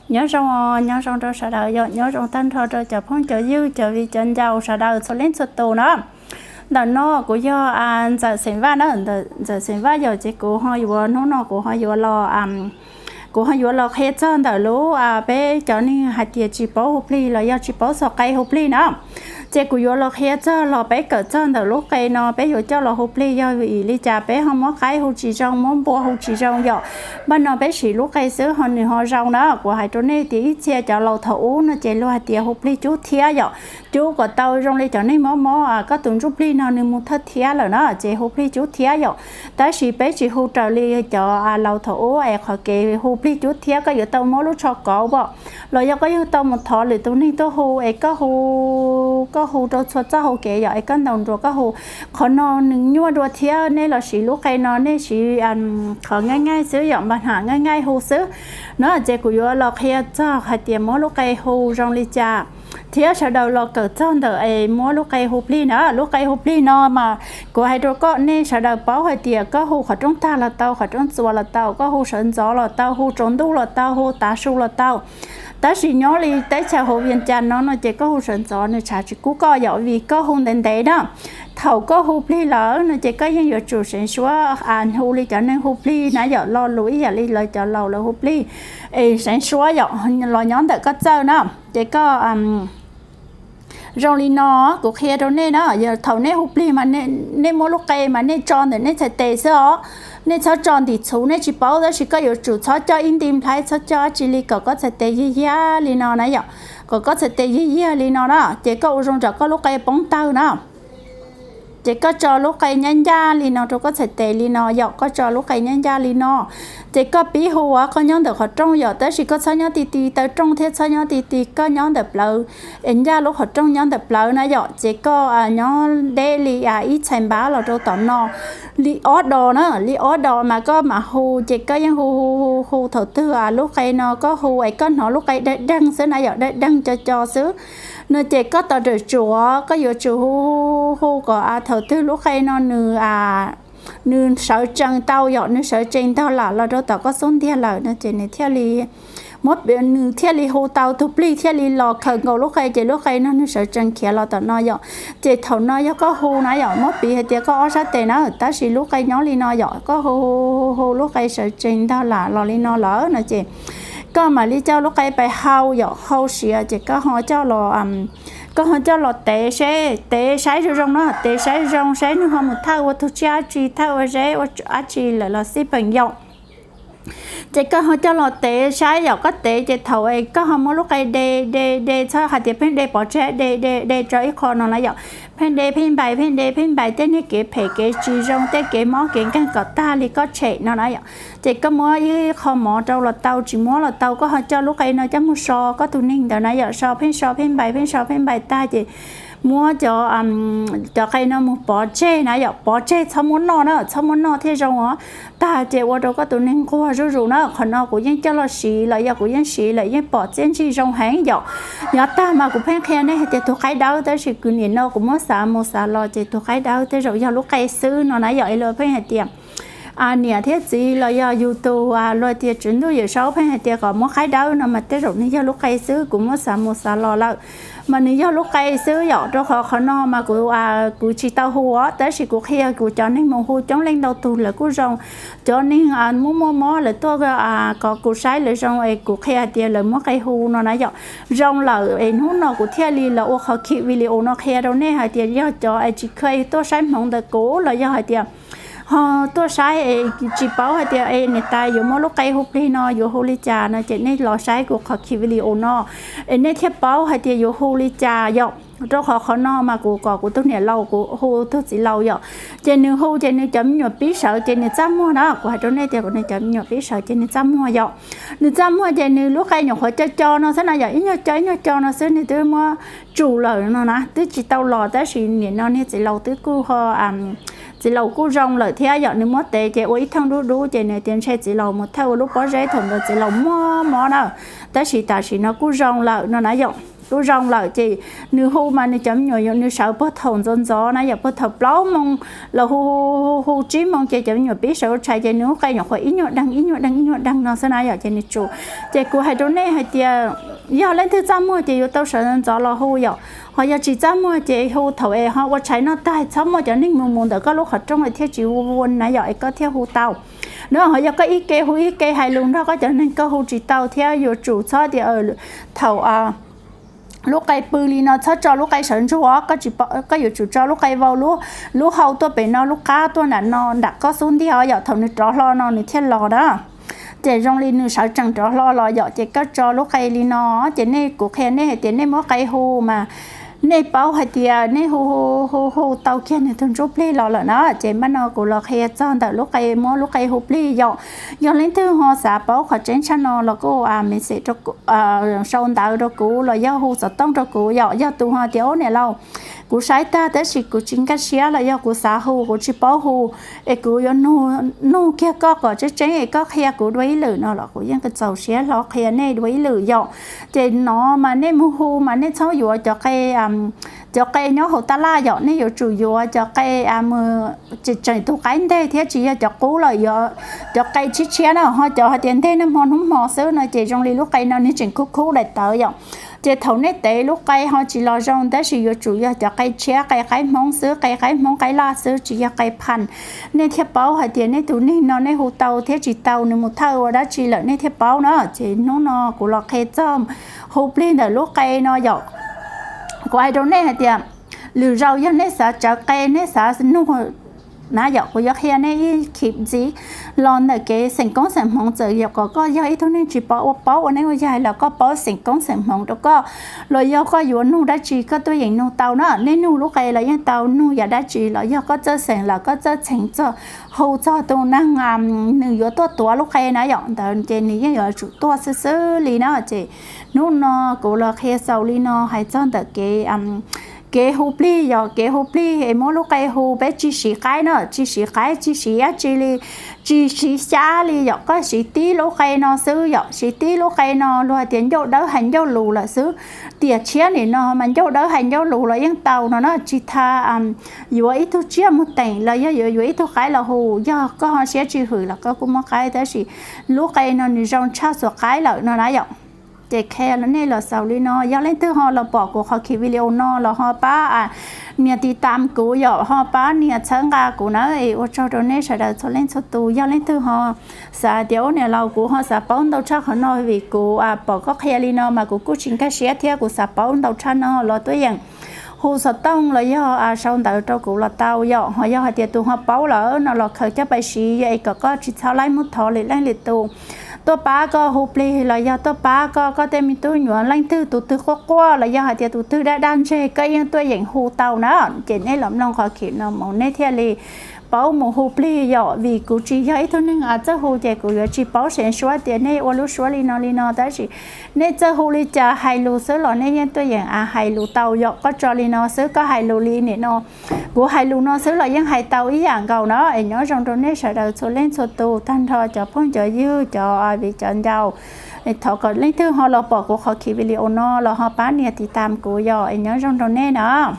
Nyob zoo, nyob zoo rau sawv daws, yog nyob zoo tag nrho rau cov phooj cov ywg, cov viv cov ncaus sawv daws txhua leej txhua tus na. Ntawm no kuv yog Ntxawm Xeem Vaj na, Ntxawm Xeem Vaj yog ces kuv ho yuav, hnub no kuv ho yuav los, kuv ho yuav los qhia txog ntawm lub, peb cov neeg hais tias tsis paub hu plig los yog tsis paub xov qe hu plig na. Ces kuv yuav los qhia txog los peb kawm txog ntawm lub qe no peb yuav coj los hu plig yog vim li cas peb ho muab qaib hu tsis zoo, muab npua hu tsis zoo yom. Npaj no peb siv lub qe xwb ho nws ho zoo na. Kuv hais rau nej tias ib txhia cov laus thaum ub no ces luag hais tias hu plig cub thiab yom, cub kom tau zoo li cov neeg mob mob, koj tus ntsuj plig no nws mus thawj thiab lawm na ces hu plig cub thiab yom. Tab sis peb tsis hu raws li cov laus thaum ub es qhov kev hu plig cub thiab koj yuav tau muab lub tsho kauv pom, los yog koj yuav tau mus thov lwm tus neeg tuaj hu es koj hu, koj hu rau txhua txoj hau kev yom, es koj ntaus nruas koj hu. Qhov no nws nyuaj dua thiab, nej los siv lub qe no nej siv qhov nyaij nyaij xwb yom, npa ham nyaij nyaij hu xwb na. Ces kuv yuav los qhia txog hais tias muab lub qe hu zoo li cas thiab sawv daws los kawm txog ntawm es muab lub qe hu plig na. Lub qe hu plig no mas kuv hais rau koj, nej sawv daws paub hais tias koj hu qhov rooj tag los tau, qhov rooj txuas los tau, koj hu sawv ntxov los tau, hu tsaus ntuj los tau, hu tav su los tau. Tab sis nyob li teb chaws hauv Vias Cas no no ces koj hu sawv ntxov nws tshav tsis kub koj yom, vim koj hu ntev ntev na. Thaum koj hu plig lawm no ces koj yeej yuav tsum seev suab hu li cov neeg hu plig na yom, lo lus ib yam li lawv cov laus lawv hu plig es seev suab yom, los nyob ntawm koj txawj na. Ces koj zoo li no, kuv qhia rau nej na, yog thaum nej hu plig mas nej muab lub qe mas nej tso ntawm nej txhais tes xwb os. Nej txhob tso ntim txhuv, nej tsis paub, tab sis koj yuav tsum txhob coj ib nti nplhaib, txhob coj dab tsi li, kom koj txhais tes yag yag li no na yom, kom koj txhais tes yag yag li no na, ces koj ua zoo tsam koj lub qe poob tawg na. Ces koj tso lub qe ncaj ncaj li no rau koj txhais tes li no yom, koj tso lub qe ncaj ncaj li no. Ces koj pib hu, koj nyob ntawm qhov rooj yom, tab sis koj txhob nyob ti ti taw rooj thiab txhob nyob ti ti, koj nyob ntawm plawv, es ncaj lub qhov rooj nyob ntawm plawv na yom. Ces koj nyob deb li ib txhais npav los rau tom no li ob dos na, li ob dos mas koj mam hu. Ces koj yeej hu hu hu hu thaum twg lub qe no koj hu es koj hnov lub qe dawg deeg xwb na yom, dawg deeg co co xwb no ces koj tos rawm tsuav, koj yuav tsum hu hu hu kom thaum twg lub qe no nws nws sawv tsees tau yom, nws sawv tsees ntog lam los rau tom koj xub ntiag lawm no ces nws thiaj li muab, nws thiaj li hu tau, tus plig thiaj li los khaws nkaus lub qe, ces lub qe no nws sawv tsees khiav los tom no yom. Ces thaum no yog koj hu na yom, muab piv hais tias koj ob sab tes na, tab sis lub qe nyob li no yom, koj hu hu hu hu lub qe sawv tsees ntog lam los li no lawm no ces koj mam li coj lub qe pais hau yom, hau siav ces koj ho coj los, koj ho coj los tev seb, tev saib zoo zoo no, tev saib zoo saib nws ho mus thawj ua tug tsiaj dab tsi, thawj ua zeb ua dab tsi lawm los xij peem yom. Ces koj ho coj los tev saib yom, koj tev ces thaum es koj ho muab lub qe de de de, txhob hais tias pheej de pov tseg, de de de rau ib qho no na yom, pheej de pheej npais, pheej de pheej npais tej niag kev phem kev tsis zoo, tej kev mob kev nkeeg kom tag li koj tshem no na yom. Ces koj muab ib qho mov rau los tau, tsis muab los tau, koj ho coj lub qe no coj mus so koj tus neeg ntawd na yom, so pheej so pheej npais, pheej so pheej npais tag ces muab cov, cov qe no mus pov tseg na yom, pov tseg txhob muab noj na, txhob muab noj thiaj zoo os. Tag ces ua rau koj tus neeg nquag zuj zus na. Qhov no kuv yeej coj los siv los yog kuv yeej siv lawm yeej pom txiaj ntsig zoo heev yom. Yog tag mas kuv pheej qhia nej hais tias tus qaib dawb, tab sis kuv nim no kuv muab xav mus xav los ces tus qaib dawb tej zaum yog lub qe xwb no na yom. Es luag pheej hais tias niam thiab txiv los yog yus tus, luag tias Tswv Ntuj Yawm Saub pheej hais tias kom muab qaib dawb no mas tej zaum nws yog lub qe xwb, kuv muab xav mus xav los lawm mas nws yog lub qe xwb yom. Rau qhov qhov no mas kuv, kuv tsis tau hu os, tab sis kuv qhia kuv cov neeg mus hu coob leej ntau tug lawv kuj zoo. Cov neeg muaj muaj mob lawv tuaj kom kuv saib lawv zoo es kuv qhia hais tias lawv muab qe hu no na yom, zoo lawm es hnub no kuv thiaj li los ua qhov khi video no qhia rau nej hais tias yog cov es tsis kheev tuaj saib hmoov ntawm kuv los yog hais tias ho tuaj saib es tsis paub hais tias es niam tais yuav muab lub qe hu plig no yuav hu li cas no ces nej los saib kuv qhov khi video no es nej thiaj paub hais tias yuav hu li cas yom. Rau qhov qhov no mas kuv kom kuv tus niam laus kuv hu tug txiv laus yom, ces nws hu ces nws cov me nyuam pib sawv ces nws txaj muag na, kuv hais rau nej tias kuv nws cov me nyuam pib sawv ces nws txaj muag yom. Nws txaj muag ces nws lub qe nyuam qhuav co co no xwb na yom, ib nyuag co ib nyuag co no xwb nws twb muab tsum lawm no na, twb tsis tau los tab sis nim no niag txiv laus twb kuj ho, txiv laus kuj zoo lawm thiab yom, nws muab tev ces ua ib thooj dub dub ces nws tias ntshe txiv laus mus thawj ua lub pob zeb thaum ntawd txiv laus muaj mob na, tab sis tam sim no kuj zoo lawm no na yom. lub zoo lawm ces nws hu mas nws cov me nyuam yog nws sawv puag thaum ntxov ntxov na yom, puag thaum plaub moos los hu hu hu tsib moos ces cov me nyuam pib sawv ua tshais ces nws lub qe nyuam qhuav ib nyuag deeg ib nyuag deeg ib nyuag deeg no xwb na yom, ces nws tsum. Ces kuv hais rau nej hais tias yog leej twg txaj muag ces yuav tau sawv ntxov los hu yom, ho yog tsis txaj muag ces hu thaum es ho ua tshais noj tag txhob muaj cov neeg mus mus ntawm koj lub qhov rooj thiaj tsis ua na yom, es koj thiaj hu tau. No ho yog koj ib ke hu ib ke hais lus nrog koj cov neeg koj hu tsis tau thiab yuav tsum txhob tias thaum lub qe pw li no txhob tso lub qe sawv ntsug, koj yuav tsum tso lub qe vau lub hau tuaj pem no, lub qab tuaj nram no nram koj xub ntiag yom, thaum nws rov hlo no nws thiaj los na. Ces zoo li nws sawv tsees rov hlo los yom, ces koj tso lub qe li no. Ces nej, kuv qhia nej hais tias nej muab qe hu mas nej paub hais tias nej hu hu hu tau kiag nws tus ntsuj plig los lawm na. Ces npaj no kuv los qhia txog ntawm lub qe, muab lub qe hu plig yom. Yog leej twg ho xav paub qhov tseeb tshaj no los kuj message rau, sau ntawv rau kuv los yog hu xov tooj rau kuv yom. Yog tus ho tias ub niam laus, kuv saib tag tab sis kuv tsis nkag siab los yog kuv xav hu kuv tsis paub hu, es kuv yuav nug kiag koj kom tseeb tseeb es koj qhia kuv dua ib lwm no los kuv yeej txaus siab hlo qhia nej dua ib lwm yom. Ces no mas nej mus hu mas nej txhob yuav cov qe, cov qe nyob hauv tab laj yom, nej yuav tsum yuav cov qe tseem tseem tus qaib nteg thiab tsis yog cov qub lawm, yuav cov qe tshiab tshiab na, ho cov hais tias nteg nag hmo hnub hmo xwb no ces zoo li lub qe no nws tseem khub khub daim tawv yom. Ces thaum nej tev lub qe ho tsis los zoo, tab sis yuav tsum yog cov qe tshiab, qe qaib Hmoob xwb, qe qaib Hmoob qaib laj xwb, tsis yog qe phas. Nej thiaj paub hais tias nej tus neeg no nej hu tau thiab tsis tau, nws mus thawj ua dab tsi lawm nej thiaj paub na. Ces hnub no kuv los qhia txog hu plig ntawm lub qe no yom. Kuv hais rau nej hais tias lwm zaus yog nej xav tsawv qe, nej xav nug na yom, kuv yuav qhia nej ib khib ntxiv los ntawm kev xeem koob xeem hmoov, txawm yog kom koj yog ib tug neeg tsis paub ua, paub ua neeb ua yaig los koj paub xeem koob xeem hmoov rau koj, los yog koj yuav nug dab tsi koj tuaj yeem nug tau na. Nej nug lub qe los yeej tau, nug yam dab tsi los yog koj txawj xeem los koj txawj txheev txog, hu txog tus neeg nws yuav tuaj tuav lub qe na yom, ntawd ces nws yeej yuav tsum tuaj xwb xwb li na. Ces hnub no kuv los qhia xaus li no hais txog ntawm kev kev hu plig yom, kev hu plig es muab lub qe hu, peb tsis siv qaib na, tsis siv qaib, tsis siv dab tsi li, tsis siv xyab li yom, koj siv tib lub qe no xwb yom, siv tib lub qe no luag hais tias ncauj dawb hais ncauj lus lawm xwb. Tiam tshiab nim no mas ncauj dawb hais ncauj lus los yeej tau no na, tsis tas yuav ib tug tsiaj mus teem los yog yuav yuav ib tug qaib los hu, yog koj ho siab tsis hwm los koj kuj muab qaib, tab sis lub qe no nws zoo tshaj xuas qaib lawm no na yom. Ces qhia nej los xaus li no, yog leej twg ho los pom kuv qhov khib video no los ho pab nias tiv tam kuv yom, ho pab nias txhawb nqa kuv na. Es ua tsaug rau nej sawv daws txhua leej txhua tus. Yog leej twg ho xav tias ub niam laus kuv ho xav paub ntau tshaj qhov no vim kuv pom koj qhia li no mas kuv kuj tsis nkag siab thiab kuv xav paub ntau tshaj no los tuaj yeem hu xov tooj los yog sau ntawv rau kuv los tau yom. Ho yog hais tias tus ho paub lawm no los khaws coj pais siv es kom koj tsis txhob laib muab thov lwm leej lwm tus tuaj pab koj hu plig los yog tuaj pab koj, koj tej me tub nyuam leej twg tus twg quaj quaj los yog hais tias tus twg daj daj ntseg koj yeej tuaj yeem hu tau na. Ces nej los mloog qhov khib no mus nej thiaj li paub mus hu plig yom, vim kuv tsis yog ib tug neeg txawj hu ces kuv yuav tsis paub seev suab tias nej ua lub suab li no li no, tab sis nej txawj hu li cas hais lus xwb los nej yeej tuaj yeem hais lus tau yom. Koj tso li no xwb, koj hais lus li nim no kuv hais lus no xwb los yeej hais tau ib yam nkaus na. Es nyob zoo rau nej sawv daws txhua leej txhua tus, tag nrho cov phooj cov ywg, cov viv cov ncaus. Thov kom leej twg ho los pom kuv qhov khib video no los ho pab nias tiv tam kuv yom. Es nyob zoo rau nej na.